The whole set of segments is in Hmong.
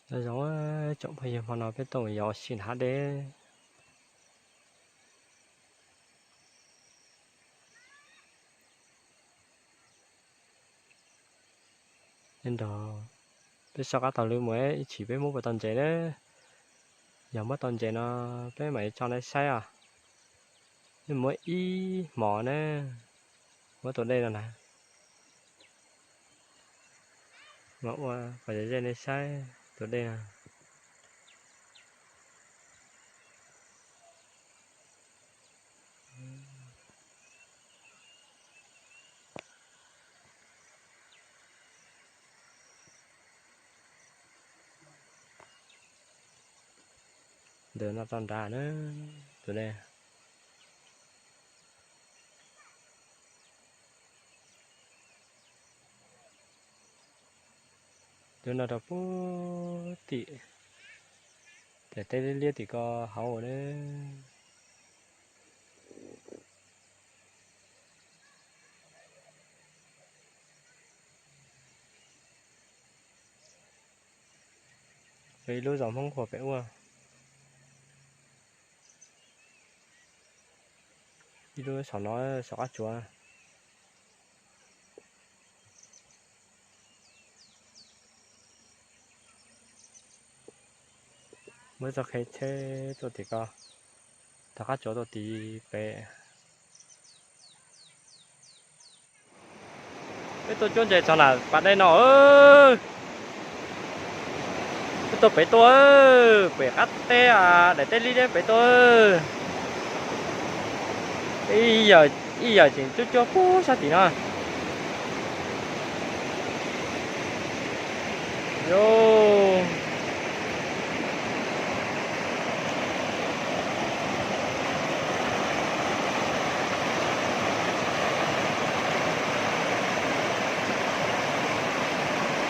Nyob zoo tsoom phooj ywg, hmo no peb tuaj mus yos ua si nram hav deb. Nyob nrog peb soj qab taug lw mus ib chim peb muab puas tau ntses na. Yog muab tau ntses no peb mam li tso nej saib os. Peb muab ib hmos na, muab tus dej no na. Mas ua kom ze nej saib tus dej no. Ntawm no tau nrad na, tus dej. Tus no rau puag tim, daim teb liab liab tim ko hauv na. Ib lub zos Hmoob Qhuas pem ua, ib lub saum no saum qab tsuas. Muab txoj qheb tsheb tuaj tim ko, rov qab tsuav tuaj tim pem. Peb tuaj cuab ntses txog nram pas dej no. Peb tuaj pem tuaj, pem qab teb, daim teb liab liab pem tuaj. Ib yam tseem cuab cuab puag sab tim no.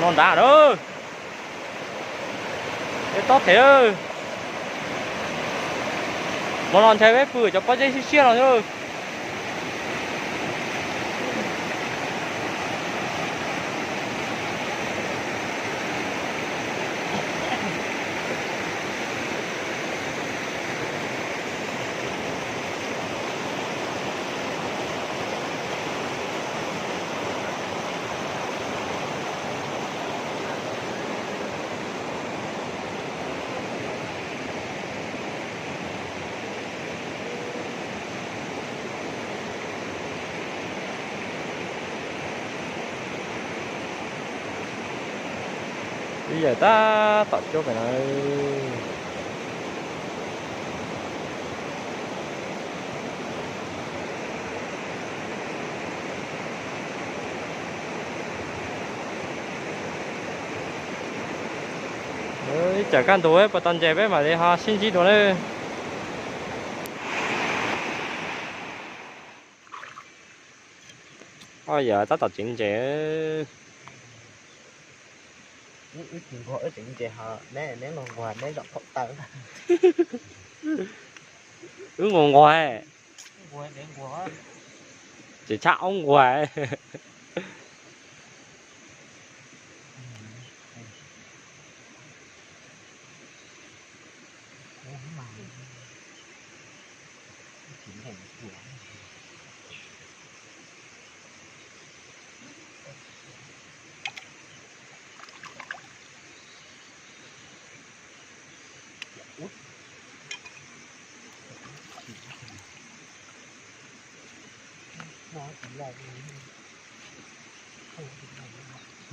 No nrad lawm. Tob them. Hmo no ntshai peb pw cov pob zeb siab siab no xwb. Ib yam tab tom cuab pem no. Ib tsam kaj ntug puas tau ntses peb mam li ho sib ntsib dua nawb. Oj, yog tab tom tseev ntses. Wb tsis nquag, wb tseev ntses ho neb, neb nquag, nquag neb zaum phaum taw. Wb nquag nquag, ces tshaj aub nquag.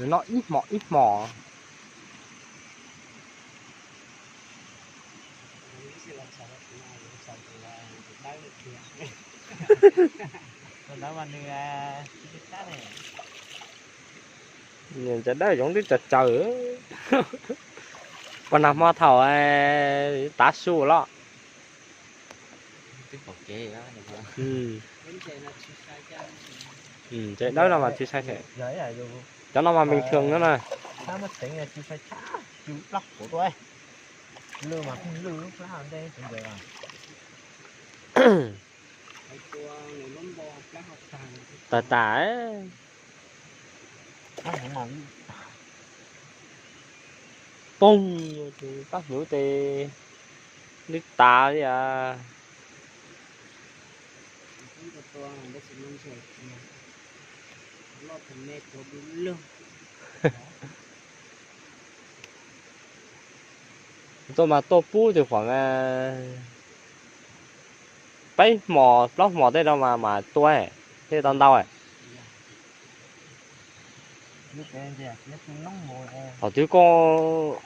Nws noj ib hmos ib hmos. Ntsa dawb zoov twb tsaws tsaws. Puas nag hmo thaum tav su los? Ntsa dawb no mas tsis sai them. Cov no mas bình thường no na. Tas tas. poog, tus pab hnyuv tes lwj tas li as. Tuaj mas tuaj pub tus khuam peb hmos plaub hmos tej no mas mas tua thiaj tau ntau. Thaum twg koj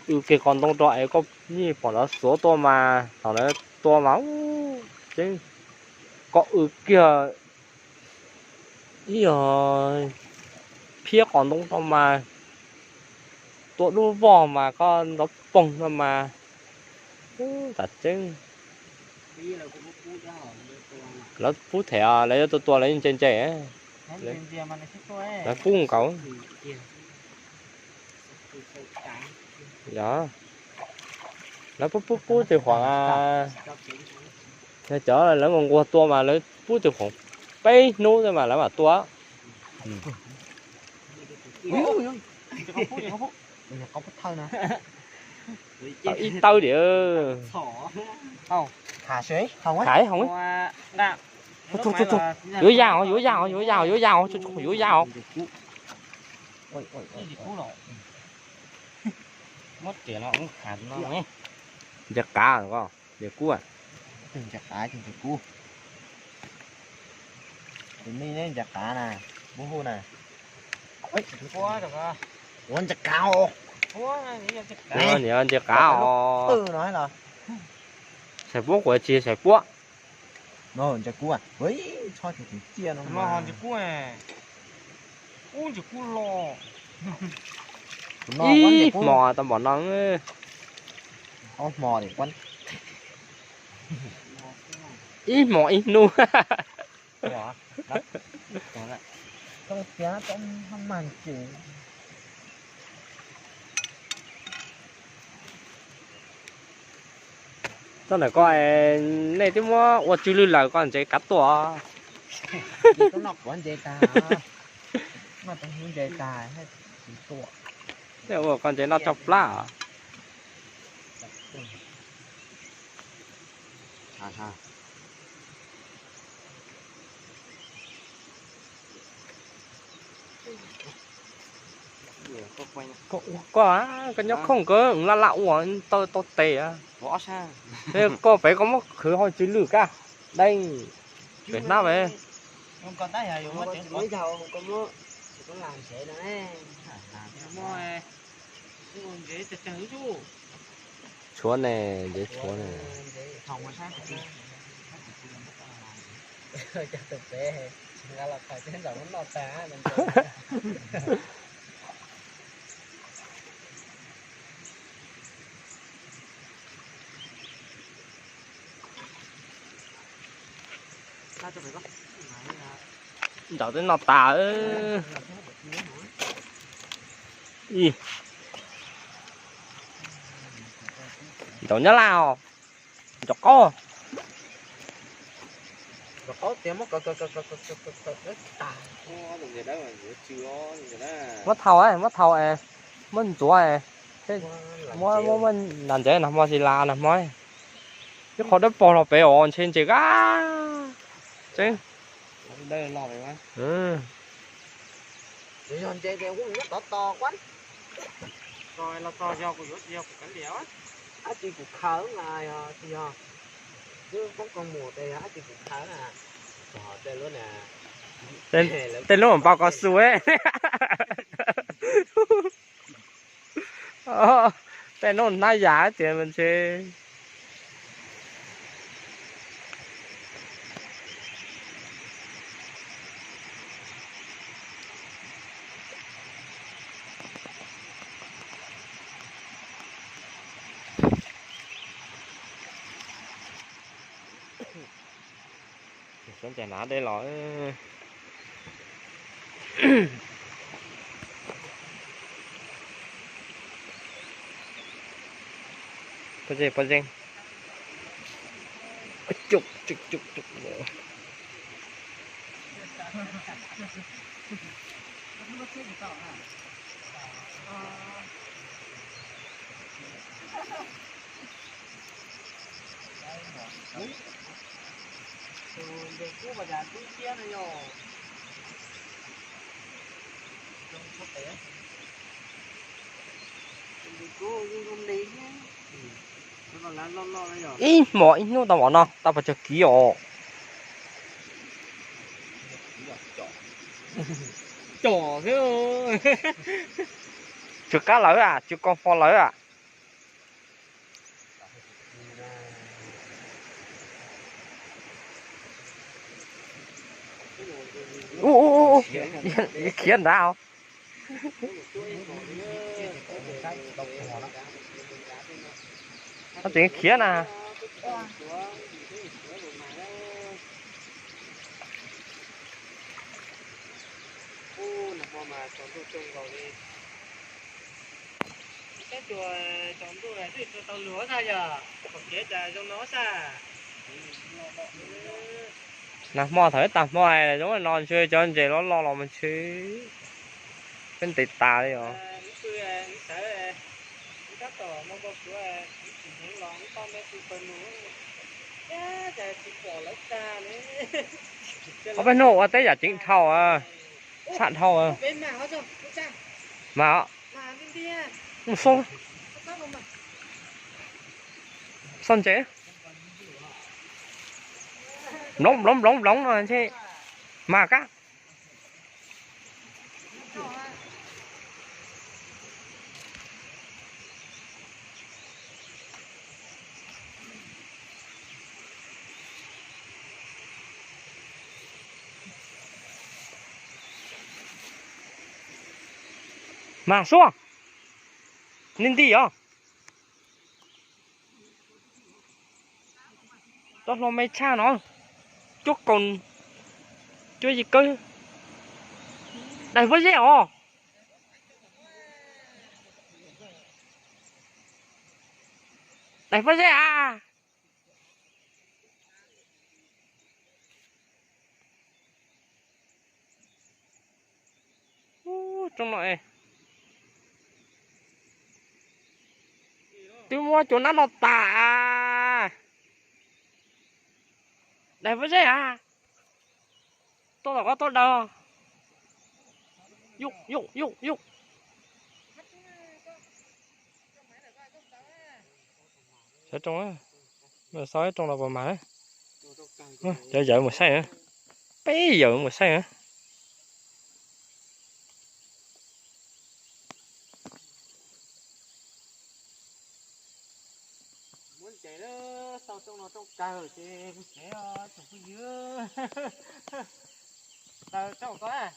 w kiag qos ntoo rau es koj yeej pom nrov xuav tuaj mas thaum ntawd tua mas tseeb, koj w kiag ib yog phiab qos ntoo rau mas tua dub vog mas koj nrov poog no mas tam tseeb. Lawv pub them, lawv yuav tua tua lawv yeej ntse ntse, lawv pub nkaus. Yog, lawv pub pub pub tus khuam, yog cov lawv nquag nquag tua mas lawv pub tus khuam peb hnub xwb mas lawv mam tua. Tau ib tawb diam. Yuav ya os, yuav ya os, yuav ya os, yuav ya os, yuav ya os. Ntses qav, ntses kub. Tus nej ntses qav na, ub na. Ua ntses qav os. Niam ntses qav os. Xais puab kuv tsis xais puab. Ntses kub, ntses kub los. Ib hmos tau npaum no. Ib hmos ib hnub. Txoj ntawm koj, nej twb muab ua tsw lwj lawm koj ntsev kav tuaj. Ntsev tag, ntsev tag. Tej ua koj ntsev noj tsau plab. Koj, koj nyob khoom kawg, laj laj ua tau tau tes. Koj pem koj muab khwv hauv tsw lwj kaj deej pem hnab ve. Tshuav ne, ntsev tshuav ne. Nram tej no tas. Nram nyob laj os. Nram qaub. Muab thau, muab thau, muab ntxuav, muab, muab nram ntsev nag hmo tsis las nag hmo. Ib qho dawb paug los pem os, ntshe ntses kab. Tseeb. Tej lub npau kos xu. Tej lub hnab yam tias ntshe. Xyov ntses hnav dej los. Pob zeb, pob zeb. Ib hmo ib hnub tau mov no tau pes tsawg kiv os. Cov xwb. Tsw qab lawm a, tsw koo hmo lawm a. Ub, ub, ub, ub, khiav nrad os. Tseem khiav na. Nag hmo thaum ib tag hmo zoo no ntshe cov ntses loj loj los mas ntshe peb ntes tas li os. Ob peb hnub ua teb yam ceev dhau, txhaj dhau. Mas mus xauj, xauj ntses. Nploov nploov nploov nploov no ntshe mas kab. Mas xauj, nti nti os. Tau hlo me tshaj no. Cuab kaus, cuab yig kawg. Daim pob zeb os. Daim pob zeb a. Ub, rooj no es twb muab cua nab no tas. Daim pob zeb a, tuaj tom qab tuaj daws. Yuj yuj yuj yuj. Xauj rooj, xauj rooj no puas mag. Cov yawm mus saib na, peb yawm mus saib na. Muab ntses xauj rooj no rooj kawg ces mus tsev os tsoom phooj ywg. Taws tsaug koj.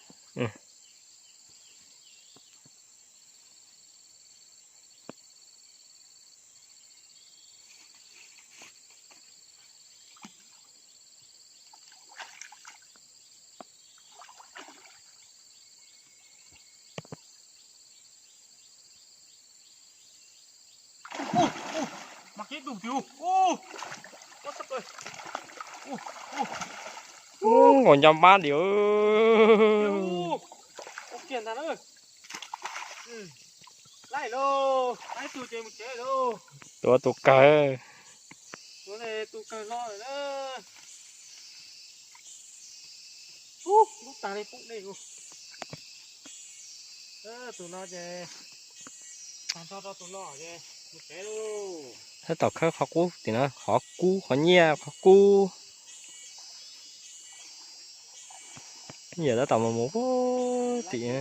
Mas kiag ib tug twg. Nkaus nco npab diam. Kiag ntag na. Laij lauj, laij ib tug ces mus tsev lauj. Tuav tus kawg. Tuav tus kawg hlo lawm na. Ub, lub tag li poob dej. Tus no ces tag nrho rau tus no ces mus tsev lauj. Tab tom khawb qhov qub tim no, qhov kub, qhov nyiaj, qhov kub. Yawm tab tom mus mus puag tim.